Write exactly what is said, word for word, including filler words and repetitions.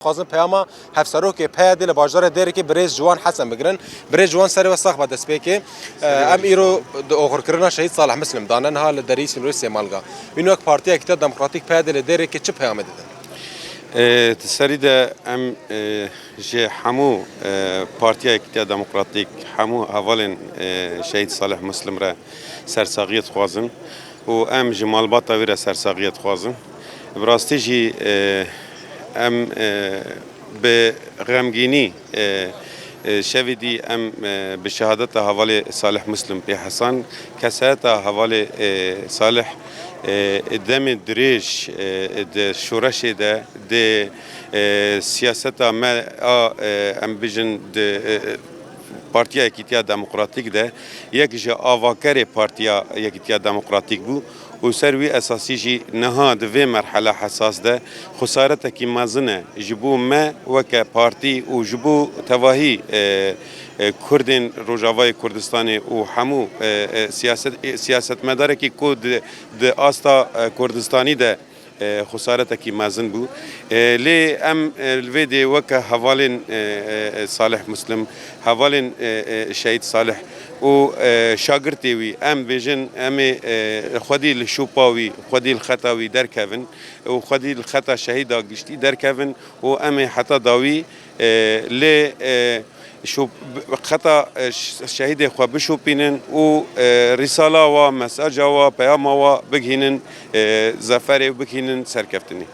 Dixwazin peyama hevserokê P Y D'ê li bajarê Dêrikê birêz Ciwan Hesen bigirin. Birêz Ciwan, serê we sax be destpêkê. Em îro di oxirkirina Şehîd Salih Muslim de ne, niha li derî sînorê Sêmalga. Wîn wek Partiya Yekîtiya Demokratîk, P Y D'ê li Dêrikê çi peyamê didin? E, di serî de em, e, ji hemû, e, Partiya Yekîtiya Demokratîk, hemû hevalên, e, Şehîd Salih Muslim re sersaxiyê dixwazin û em ji malbata wî re sersaxiyê dixwazin. Bi rastî jî, e, em, e, bi xemgînî, e, e, şevê dî em, e, bi şehadeta hevalê Salih Muslim pê hesan, kesayeta hevalê, e, Salih, e, demê dirêj, e, di şoreşê de, di, e, siyaseta me a, e, em bijin di, e, Partiya Yekîtiya Demokratîk de yek ji avakerê Partiya Yekîtiya Demokratîk bû û ser wî esasî jî niha di vê merhela hesas de xesaretekî mezin e ji bo me weke partî û ji bo tevahî, e, e, Kurdên Rojavayê Kurdistanê û hemû, e, e, siyaset-, e, siyasetmedarekî ku di, di asta, e, Kurdistanî de e, xesaretekî mezin bû. E, lê em, e, li vê dê weke hevalên, e, e, e, Salih Muslim, hevalên, e, e, Şehîd Salih û, e, şagirtê wî, em bêjin, em ê, e, xwedî li şopa wî, xwedî li xeta wî derkevin û xwedî li xeta şehîda giştî derkevin û em ê heta dawî, e, lê, e, şop-, xeta, e, ş-, şehîdê xwe bişopînin û, e, rîsala wa, mesaja wa, peyama wa bigihînin, e, zeferê û bigihînin serkeftinê.